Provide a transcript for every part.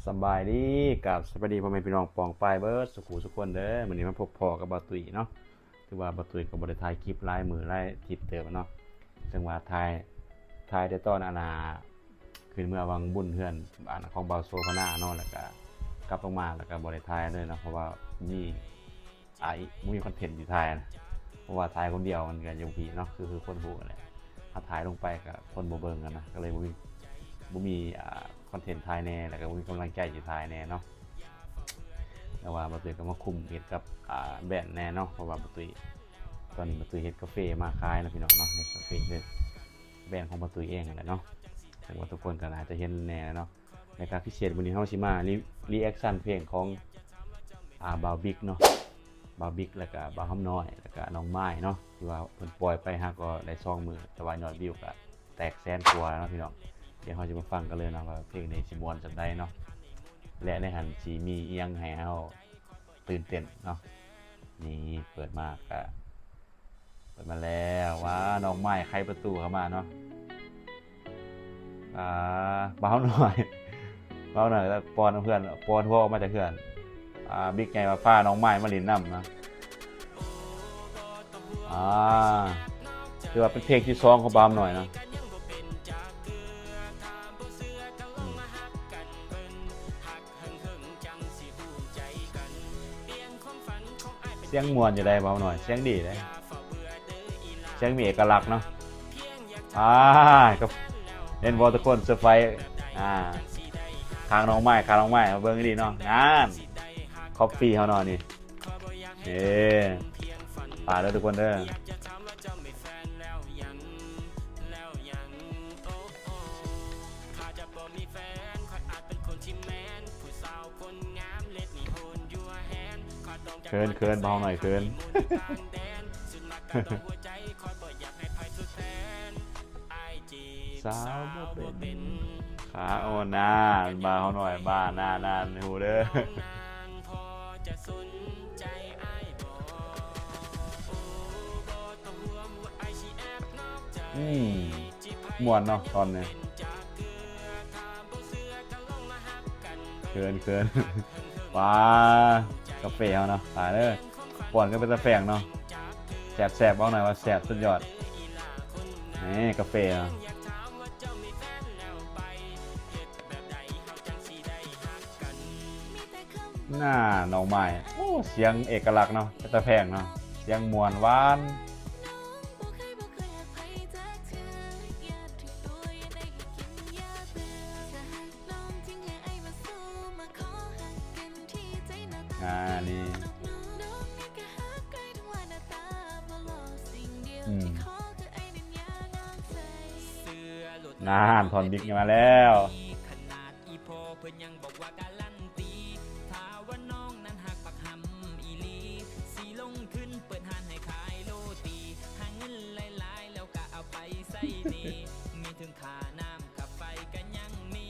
ສະບາຍດີ ກາບສະບາຍດີພໍ່ແມ່ພີ່ນ້ອງປ້ອງປາຍເບິດສູ່ຜູ້ສູ່ຄົນເດີ. ມື້ນີ້ມາພົບພໍ້ກັບບ່າວຕຸ້ຍເນາະ. ຖືວ່າບ່າວຕຸ້ຍກໍບໍ່ໄດ້ຖ່າຍຄລິບຫຼາຍມື້ຫຼາຍທິດເຕີບເນາະ, ເຊິ່ງວ່າຖ່າຍ ຖ່າຍແຕ່ຕອນອັນນ່າ ຂຶ້ນເມືອຫວ່າງບຸນເຮືອນອັນຂອງບ່າວໂຊພະນາເນາະ, ແລ້ວກະກັບລົງມາ ແລ້ວກະບໍ່ໄດ້ຖ່າຍເລີຍເນາະ ເພາະວ່າມີ ອ້າຍ ບໍ່ມີຄອນເທັນຊິຖ່າຍນະ ເພາະວ່າຖ່າຍຄົນດຽວມັນກໍຢູ່ພີ້ເນາະ ຄື ຄືຄົນຮູ້ຫັ້ນແຫຼະ. ຖ້າຖ່າຍລົງໄປກໍຄົນບໍ່ເບິ່ງຫັ້ນນະ ກໍເລີຍບໍ່ມີ ບໍ່ມີ ອ່າ ຄອນເທັນຖ່າຍແດ່ ແລ້ວກໍບໍ່ມີກຳລັງໃຈຊິຖ່າຍແດ່ເນາະ. ແຕ່ວ່າບ່າວຕຸ້ຍກໍມາຄຸມເຮັດກັບ ອ່າ ແບຣນແດ່ເນາະ ເພາະວ່າບ່າວຕຸ້ຍ ຕອນນີ້ບ່າວຕຸ້ຍເຮັດກາເຟມາຂາຍນະພີ່ນ້ອງເນາະ, ເຮັດກາເຟເປັນແບຣນຂອງບ່າວຕຸ້ຍເອງຫັ້ນແຫຼະເນາະ, ເຊິ່ງວ່າທຸກຄົນກໍໜ້າຈະເຫັນແດ່ເນາະ. ແລ້ວກໍພິເສດມື້ນີ້ເຮົາຊິມາຣີ ຣີແອັກຊັນເພງຂອງ ອ່າ ບ່າວບິກເນາະ, ບ່າວບິກ ແລ້ວກໍບ່າວຫຳນ້ອຍ ແລ້ວກໍນ້ອງມາຍເນາະ, ທີ່ວ່າເພິ່ນປ່ອຍໄປຫາກໍໄດ້ສອງມື້ ແຕ່ວ່າຍອດວິວກໍແຕກແສນກວ່າເນາະພີ່ນ້ອງ. ດຽວເຮົາຈະມາຟັງກັນເລີຍເນາະ ວ່າເພງນີ້ຊິມ່ວນສ່ຳໃດເນາະ ແລະ ໃນຫັ້ນຊິມີອີ່ຫຍັງໃຫ້ເຮົາຕື່ນເຕັ້ນເນາະ. ນີ້ເປີດມາກະ ເປີດມາແລ້ວ ວ້າ ນ້ອງມາຍໄຂປະຕູເຂົ້າມາເນາະ. ອ່າ ບ່າວນ້ອຍ ບ່າວນ້ອຍກໍປ້ອນເພື່ອນ ປ້ອນຫົວອອກມາຈາກເຮືອນ. ອ່າ ບິກໃຫຍ່ວ່າພານ້ອງມາຍມາຫຼິ້ນນຳນະ. ອ່າ ຖືວ່າເປັນເພງທີສອງຂອງບ່າວນ້ອຍເນາະ. ສຽງມ່ວນຢູ່ໃດ໋ ບ່າວນ້ອຍ ສຽງດີເດ້ ສຽງມີເອກະລັກເນາະ. ອ່າ ກໍເຫັນບໍ່ທຸກຄົນ ເຊີໄພຣສ໌ ອ່າ ຂ້າງນ້ອງມາຍ ຂ້າງນ້ອງມາຍ ເບິ່ງດີເນາະ. ນັ້ນ ຄອບປີ້ເຮົາເນາະນີ້ ເອີ ຝາກເດີທຸກຄົນເດີ. ເຂີນ ເຂີນ ບ່າວນ້ອຍເຂີນ. ສາວບໍ່ເປັນ ຂາອ່ອນນາ ບ່າວນ້ອຍບ້ານານານ ຮູ້ເດີ. ອືມ ມ່ວນເນາະຕອນນີ້. ເຂີນ ເຂີນ ວ້າ ກາເຟເຮົາເນາະ ຕາຍເດີ. ປ້ອນກໍເປັນຕາແພງເນາະ ແຊບໆ ເວົ້າໜ້ອຍວ່າແຊບ ສຸດຍອດ. ນີ້ກາເຟເນາະ. ໜ້າ ນ້ອງມາຍ ໂອ້ ສຽງເອກະລັກເນາະ ເປັນຕາແພງເນາະ ສຽງມ່ວນຫວານ. ອ່າ ນີ້ ອືມ ນັ້ນ ທ່ອນບິກມາແລ້ວ. ອີ່ພໍ່ເພິ່ນຍັງບອກວ່າກາລັນຕີ ຖ້າວ່ານ້ອງນັ້ນຮັກບັກຫຳອີ່ຫຼີ ຊິລົງທຶນເປີດຮ້ານໃຫ້ຂາຍໂລຕີ ຫາເງິນຫຼາຍໆ ແລ້ວກະເອົາໄປໃຊ້ໜີ້ ມີເຖິງຄ່ານ້ຳຄ່າໄຟກະຍັງມີ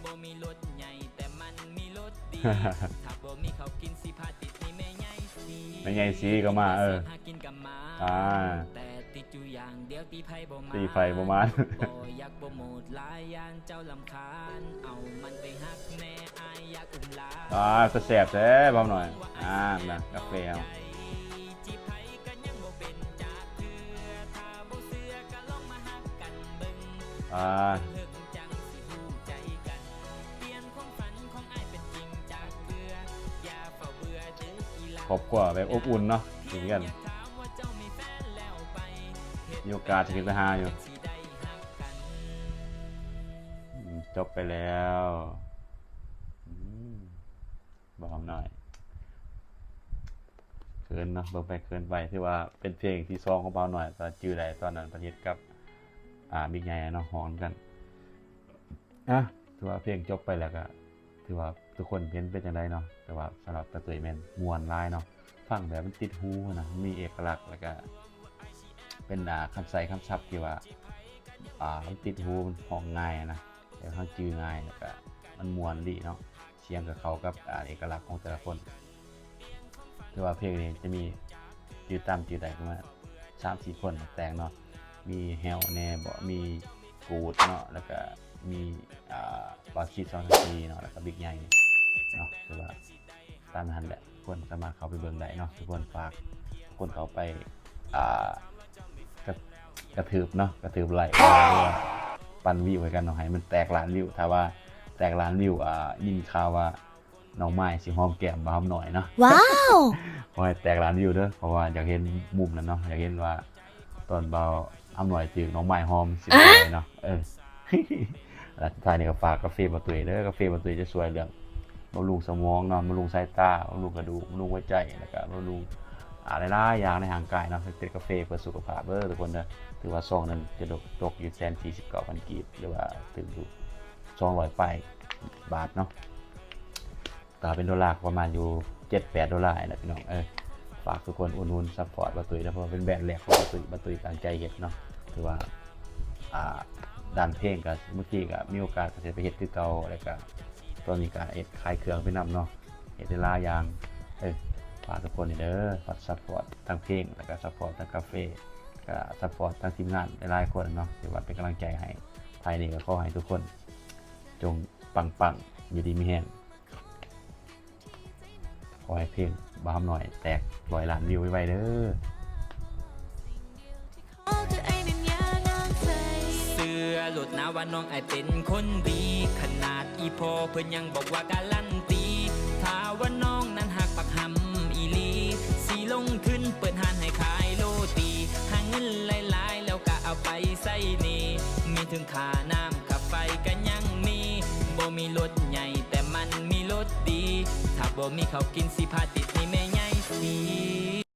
ບໍ່ມີລົດໃຫຍ່ແຕ່ມັນມີລົດດີ ຖ້າບໍ່ມີເຂົ້າກິນຊິພາຕິດໜີ້ແມ່ໃຫຍ່ສີ ແມ່ໃຫຍ່ສີກໍມາ ເອີ ຫາກິນກໍມາ ອ່າ ແຕ່ຕິດຢູ່ຢ່າງດຽວ ຕີໄຟບໍ່ມາ ຕີໄຟບໍ່ມາ ບໍ່ຢາກໂປຣໂມດຫຼາຍ ຢ້ານເຈົ້າລຳຄານ ເອົາມັນໄປຮັກແນ່ ອ້າຍຢາກອຸ້ມຫຼານ ອ່າ ຄືແຊບແທ້ ບ່າວນ້ອຍ ອ່າ ນະ ກາເຟເຮົາ ອ່າ ຄອບຄົວແບບອົບອຸ່ນເນາະ ກິນກັນ ມີໂອກາດຊິຂຶ້ນໄປຫາຢູ່. ອືມ ຈົບໄປແລ້ວ ອືມ ບ່າວນ້ອຍ ເຂີນເນາະ ເບິ່ງໄປເຂີນໄປ ຖືວ່າເປັນເພງທີສອງຂອງບ່າວນ້ອຍ ກໍຈື່ໄດ້ຕອນນັ້ນເພິ່ນເຮັດກັບ ອ່າ ບິກໃຫຍ່ເນາະ ຮ້ອງນຳກັນ. ອ່ະ ຖືວ່າເພງຈົບໄປແລ້ວກໍ ຖືວ່າທຸກຄົນເຫັນເປັນຈັ່ງໃດເນາະ ແຕ່ວ່າສຳລັບຕາຕຸ້ຍແມ່ນມ່ວນຫຼາຍເນາະ ຟັງແບບມັນຕິດຫູນະ ມີເອກະລັກ ແລ້ວກະເປັນ ອ່າ ຄຳໃຊ້ຄຳສັບທີ່ວ່າ ອ່າ ມັນຕິດຫູ ມັນຮ້ອງງ່າຍນະ ແລ້ວເຮົາຈື່ງ່າຍ ແລ້ວກະມັນມ່ວນດີເນາະ ສຽງກໍເຂົ້າກັບ ອ່າ ເອກະລັກຂອງແຕ່ລະຄົນ. ຖືວ່າເພງນີ້ຈະມີຢູ່ຕາມຈື່ໄດ້ປະມານສາມສີ່ຄົນແຕ່ງເນາະ ມີແຮວແດ່ເບາະ ມີກູດເນາະ ແລ້ວກະມີ ອ່າ ປາກຊີສອງພັນສີ່ເນາະ ແລ້ວກໍບິກໃຫຍ່ເນາະ ຄືວ່າຕາມນັ້ນແຫຼະ ທຸກຄົນສາມາດເຂົ້າໄປເບິ່ງໄດ້ເນາະ ທຸກຄົນ ຝາກທຸກຄົນເຂົ້າໄປ ອ່າ ກະ ກະຖືບເນາະ ກະຖືບໄລ້ ຫຼືວ່າປັ່ນວິວໃຫ້ກັນເນາະ ໃຫ້ມັນແຕກລ້ານວິວ ຖ້າວ່າແຕກລ້ານວິວ ອ່າ ຍິນຂ່າວວ່າ ນ້ອງມາຍຊິຫອມແກ້ມບ່າວຫຳນ້ອຍເນາະ ວ້າວ ຂໍໃຫ້ແຕກລ້ານວິວເດີ ເພາະວ່າຢາກເຫັນມຸມນັ້ນເນາະ ຢາກເຫັນວ່າຕອນບ່າວຫຳນ້ອຍຖືກນ້ອງມາຍຫອມຊິເປັນຈັ່ງໃດເນາະ ເອີ ແລະສຸດທ້າຍນີ້ກໍຝາກກາເຟບ່າວຕຸ້ຍເດີ ກາເຟບ່າວຕຸ້ຍຈະຊ່ວຍເລື່ອງບຳລຸງສະໝອງເນາະ ບຳລຸງສາຍຕາ ບຳລຸງກະດູກ ບຳລຸງຫົວໃຈ ແລ້ວກໍບຳລຸງ ອ່າ ຫຼາຍໆຢ່າງໃນຮ່າງກາຍເນາະ ເປັນກາເຟເພື່ອສຸຂະພາບເດີທຸກຄົນເດີ ຖືວ່າຊອງໜຶ່ງຈະຕົກຢູ່ແສນສີ່ສິບເກົ້າພັນກີບ ຫຼືວ່າຖືກຢູ່ສອງຮ້ອຍປາຍບາດເນາະ ຖ້າເປັນໂດລາກໍປະມານຢູ່ເຈັດແປດໂດລານີ້ແຫຼະພີ່ນ້ອງເອີຍ ຝາກທຸກຄົນອຸດໜູນຊັບພອດບ່າວຕຸ້ຍເດີ ເພາະວ່າເປັນແບຣນແລກຂອງບ່າວຕຸ້ຍ ບ່າວຕຸ້ຍຕັ້ງໃຈເຮັດເນາະ ຖືວ່າ ອ່າ ດ້ານເພງກໍບາງທີກໍມີໂອກາດກໍຊິໄປເຮັດຄືເກົ່າ ແລ້ວກໍຕອນນີ້ກໍເຮັດຂາຍເຄື່ອງໄປນຳເນາະ ເຮັດໄດ້ຫຼາຍຢ່າງ ເອີ ຝາກທຸກຄົນນີ້ເດີ ຝາກຊັບພອດທັງເພງ ແລ້ວກໍຊັບພອດທັງກາເຟ ກໍຊັບພອດທັງທີມງານຫຼາຍໆຄົນເນາະ ຖືວ່າເປັນກຳລັງໃຈໃຫ້ ທ້າຍນີ້ກໍຂໍໃຫ້ທຸກຄົນຈົ່ງປັງໆ ຢູ່ດີມີແຮງ ຂໍໃຫ້ເພງບ່າວຫຳນ້ອຍແຕກຮ້ອຍລ້ານວິວໄວໆເດີ. ເຊື່ອໂລດນາວ່ານ້ອງອ້າຍເປັນຄົນດີ ຂະໜາດອີ່ພໍ່ເພິ່ນຍັງບອກວ່າກາລັນຕີ ຖ້າວ່ານ້ອງນັ້ນຮັກບັກຫຳອີ່ຫຼີ ຊິລົງທຶນເປີດຮ້ານໃຫ້ຂາຍໂລຕີ ຫາເງິນຫຼາຍໆແລ້ວກະເອົາໄປໃຊ້ໜີ້ ມີເຖິງຄ່ານ້ຳຄ່າໄຟກະຍັງມີ ບໍ່ມີລົດໃຫຍ່ແຕ່ມັນມີລົດດີ ຖ້າບໍ່ມີເຂົ້າກິນຊິພາຕິດໜີ້ແມ່ໃຫຍ່ສີ